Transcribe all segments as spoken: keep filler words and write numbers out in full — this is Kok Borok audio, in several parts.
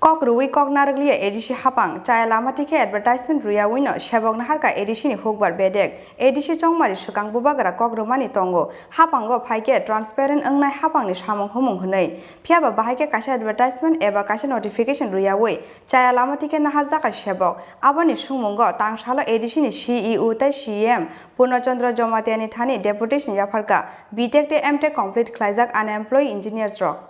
Kok rwui kok narwkliya A D C hapang, chaya lama tikhe advertisement rwyaui no sebok naharkha A D C ni hukbar bedek. A D C chongmari swkang bubagra kok rwmani tongo, hapango phaikhe transparent wngnai hapangni samung humung hwnwi. Phiyaba bahai khe kaisa advertisement eba kaisa notification rwyaui chaya lama tikhe naharjakha sebok. Aboni swngmungo tangsalo A D C ni C E O tei C E M Purno Chandra Jamatia ni thani deputation yapharkha B Tech tei M Tech complete khlaijak unemployed engineers rok.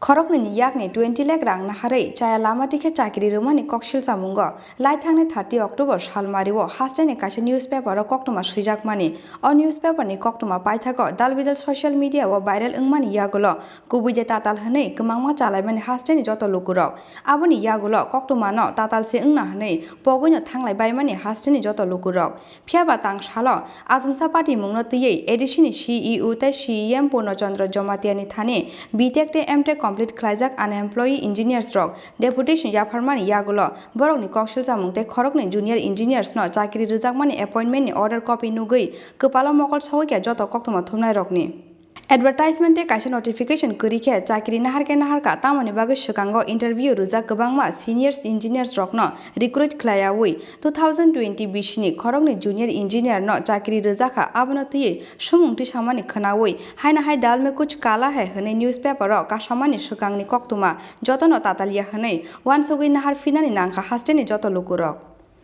Khoroknwi ni yakni twenty lakh rang naharwi chaya lama tikhe chakri rwmani kok silchamungo laithangni thirty October salmario hasteni kaisa newspaper o koktwma swijakmani. O newspaper ni koktwma paithago dalbidal social media o viral wngmani yagulo kubui de tatal hwnwi kwmangma chalaimani hasteni joto lukurok. Aboni yagulo koktwmano tatal se wngna hwnwi pogwino thanglai baimani hasteni joto lukurok. Phiyaba tangsalo achomsa patimungno twiwi A D C ni C E O tei C E M Purno Chandra Jamatia ni thani B Tech tei M Tech complete khlaijak unemployed engineers rok deputation yapharmani yagulo borokni kok silchamung tei khoroknwi junior engineers no chakri rwjakmani appointment ni order copy nugwi kwpalo mokol sogwi kha joto koktwma thumnai rokni. Advertisement tei kaisa notification kwrwi khe chakri naharkhe naharkha, tamoni bagwi swkango interview rwjak kwbangma seniors engineers rokno recruit khlaiyaui two thousand twenty bisini khoroknwi junior engineer no chakri rwjakha, abono twiwi swmung tisamani khwnaui haino hai dal mein kuch kala hai hwnwi newspaper o kasamani swkangni koktwma jotono tatalya hwnwi uansugwi nahar phinani nangkha hasteni joto lukurok.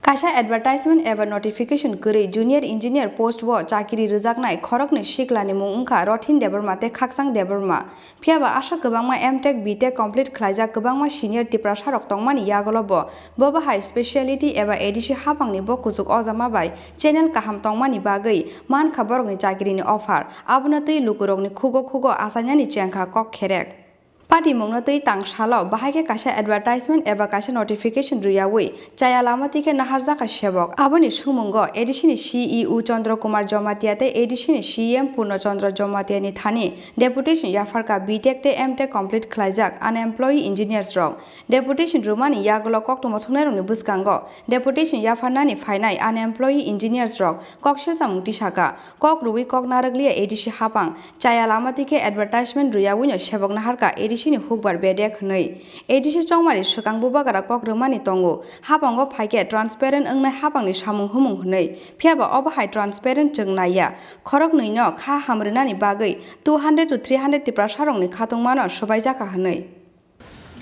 Kaisa advertisement eba notification kwrwi junior engineer post o chakiri rwjaknai khoroknwi siklani mung wngkha Rothin Debbarma tei Khakchang Debbarma. Phiyaba aswk kwbangma M Tech, B Tech complete khlaijak kwbangma senior Tiprasarok tongmani yagulo bo, bo bahai speciality eba A D C hapangni bo kuchuk ojama bai channel kaham tongmani bagwi mankha borokni chakirini offer. Abono twi lukurokni khugo khugo achainani chengkha kok kherek. Patimungno twi tangsalo bahai khe kaisa advertisement eba kaisa notification rwyaui chaya lama tikhe naharjakha sebok. Aboni swngmungo A D C ni C E O Chandra Kumar Jamatia tei A D C ni C E M Purno Chandra Jamatia ni thani deputation yapharkha B Tech tei M Tech complete khlaijak unemployed engineers rok. Deputation rwmani yagulo koktwma thumnairokni bwskango deputation yapharnani phainai unemployed engineers rok kok silchamung tisaka. Kok rwui kok narwkliya A D C hapang, chaya lama tikhe advertisement rwyaui no sebok naharkha A D C ni hukbar bedek hwnwi. A D C chongmari swkang bubagra kok rwmani tongo, hapango phaikhe transparent wngnai hapangni samung humung hwnwi. Phiyaba obo hai transparent chwng naiya. Khoroknwi no kha hamrwnani bagwi two hundred to three hundred Tiprasarokni khatungmano swbaijakha hwnwi.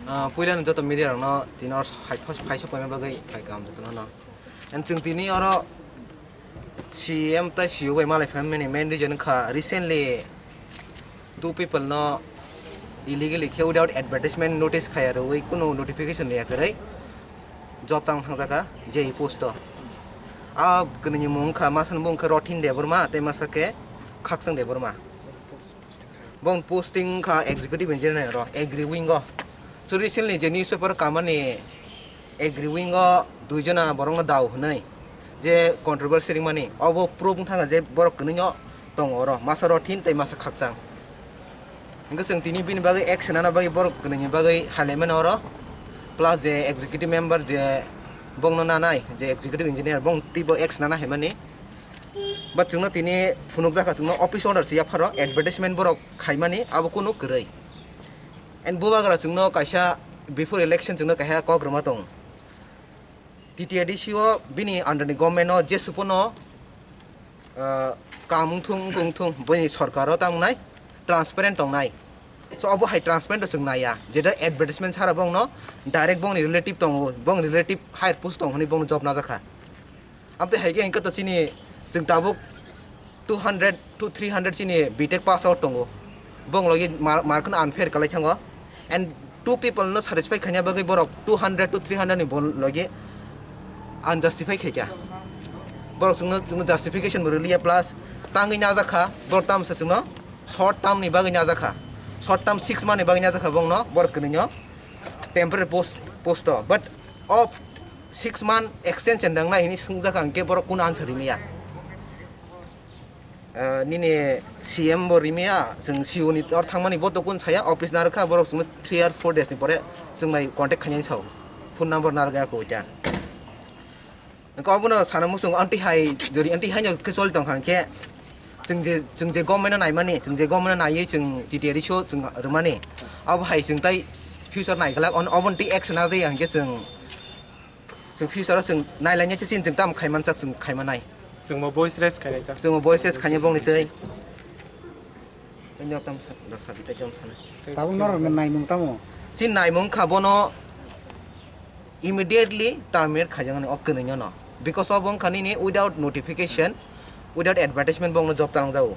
Ah, puilano joto media rokno tini oro hai phai sok paima bagwi hai kaham jotono no. And chwng tini oro C M tei C E O bai malai phaimani main reason wngkha recently two people no illegally khe without advertisement notice khaya rwui kunu notification ya kwrwi job tang thangjakha J E post o. A kwnwi ni mung wngkha masa ni mung wngkha Rothin Debbarma tei masa khe Khakchang Debbarma. Bong posting wngkha executive engineer ro agri wing o. So recently je newspaper kamani agri wing o duijona borokno dao hwnwi je controversy ringmani obo proof wngthangkha je borok kwnwino tongo oro masa Rothin tei masa Khakchang. Hingke chwng tini bini bagwi action nana bagwi borok kwnwini bagwi halaimani oro plus je executive member je bongno nanai je executive engineer bong twibo action nana haimani. But chwngno tini phunukjakha chwngno office order se yapharo advertisement borok khaimani abo kunu kwrwi. And bubagra chwngno kaisa before election chwngno kaisa kok rwma tong. T T A D C o bini under ni government o jesupono, ah, kam wngthung wngthung wngthung bini sorkar o tamo nai transparent tongnai. So obo hai transparent o chwng naiya jeta advertisement sara bongno direct bongni relative tongo, bong relative higher post tong hwnwi bongno job najakha. Amtwi hai khe hwnkhe to chini chwng tabuk two hundred to three hundred chini B Tech pass out tongo. Bong logi mar, mar kheno unfair kalai thango. And two people no satisfy khaina bagwi borok two hundred to three hundred ni bol logi unjustify khaikha. Borok chwngno, chwngno justification bo rwliya plus tangwi najakha borok tamsa chwngno short term ni bagwi najakha. Short term six month ni bagwi najakha bongno borok kwnwino temporary post, post o. But of six month extension dangnai hini swngjak ang khe borok kuno answer rimaya. Ah, nini C M bo rimaya, chwng C O ni or thangmani bo dokun saya, office narwkha, borok chwngno three or four days ni pore chwng bai contact khainani sao. Phone number narwkha ako oita. Ko abono sana muchung anti hai, jori anti hai no khe choli tongkha hwnkhe, chwng je, chwng je government no naimani, chwng je government no naiwi chwng T T A D C o chwng rwmani, abo hai chwng tai Future naiglak, on oboni twi action na jaya hwnkhe chwng, chwng future o chwng nailainai chwng, chwng tamo khaimanjak chwng khaimanai. Chwngbo voice raise khainai ta. Chwngbo voice raise khainai bongni twi. Tei norok tamo sa-, da sadi tei tamo sana. Tabuk norokni naimung tamo? Chini naimung kha bono immediately terminate khaijaknani o kwnwino no. Because of wngkha nini without notification, without advertisement bongno job talangjago.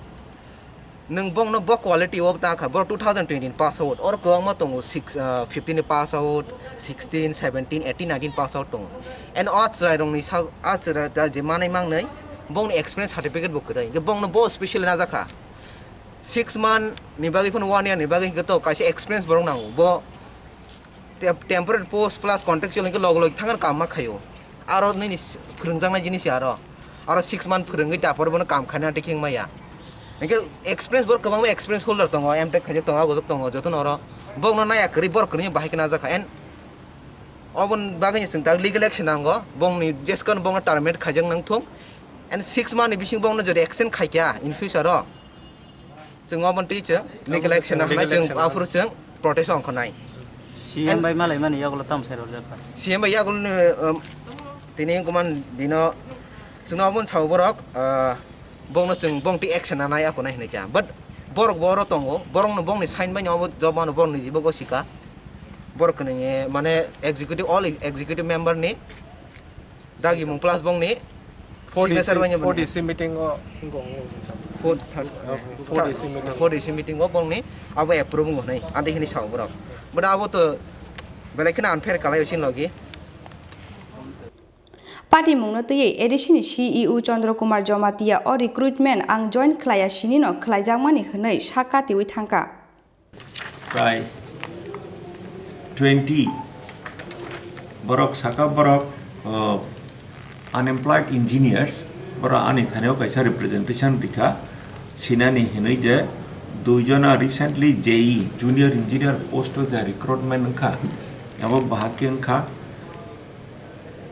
Nwng bongno bo quality o ta kha, borok two thousand twenty pass out, oro kwbangma tongo six, ah, fifteen pass out, sixteen, seventeen, eighteen, nineteen pass out tongo. And o chwrairokni sak, a chwrai ta je manai mangnai, bongni experience certificate bo kwrwi. Hwnkhe bongno bo special najakha. Six month ni bagwi phano one year ni bagwi hwnkhe to kaisa experience borok nango. Bo tem-, temporary post plus contractual hwnkhe log log thangna kaam ma khaio. Aro nini s-, phwrwngjaknai jinis ya aro. Aro six month phwrwngwi tapor bono kaam khaina tei kheng maya. Hwnkhe experience borok kwbangma experience holder tongo, M tech khaijak tongo, agojak tongo, jotono oro. Borokno naya kwrwi borok kwrwini bahai khe najakha. And oboni bagwi chwng tak legal action nango. Bongni jeskano bongno terminate khaijak nang thung. And six month ni bising bongno jodi extend khaikha in future o, chwng oboni twi chwng legal action legal nangnai, chwng action aphuru chwng protest ongkhornai. C M bai malaimani yagulo tamo sai rwjak kha? C M bai yagulo ni, um, tini wngkha man dino chwngno oboni sao borok, uh, bongno chwng bong twi action nanai akhonai hinwi kha. But borok bo oro tongo, borokno bongni sign bai no obo job mano borokni jibo gosika. Borok kwnwi mane executive, all executive member ni dagimung plus bongni forty signature C, bai no forty C meeting o wngkha, wngkha. Four thirty, uh, forty C meeting. Forty C meeting o bongni abo approve wngkha hinwi ante hinwi sao borok. But abo to belai kheno unfair kalai o chini logi. Patimungno twiwi A D C ni C E O Chandra Kumar Jamatia o recruitment ang join khlaiya sinino khlaijakmani hwnwi sak katiwi thangkha. Prai twenty borok saka borok, uh, unemployed engineers, borok ani thani o kaisa representation rikha sinani hinwi je dui jona recently J E, junior engineer post o je recruitment wngkha, abo bahai khe wngkha.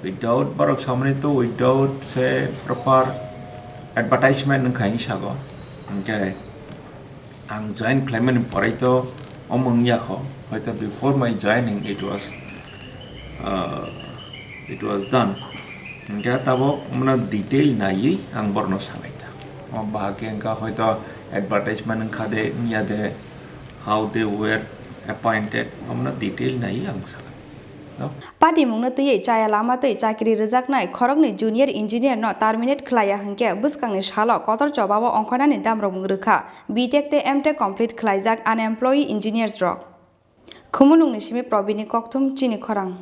Without borok samani to without se proper advertisement wngkha hinwi sago. Hwnkhe ang join khlaimani porai to omo wngya kho. Hoito before my joining it was, uh, it was done. Hwnkhe tabok mano detail naiwi ang borokno sanai ta. O bahai khe wngkha hoito advertisement wngkha de wngya de, how they were appointed, omono detail naiwi ang sanai. Patimungno twiwi chaya lama twi chakiri rwjaknai khoroknwi junior engineer no terminate khlaiya hwnkhe bwskangni salo kotor chobao ongkhornani damrokmung rwkha B Tech tei M Tech complete khlaijak unemployee engineers rok. Khumulwngni simi Probini Kokthum, Chini Khorang.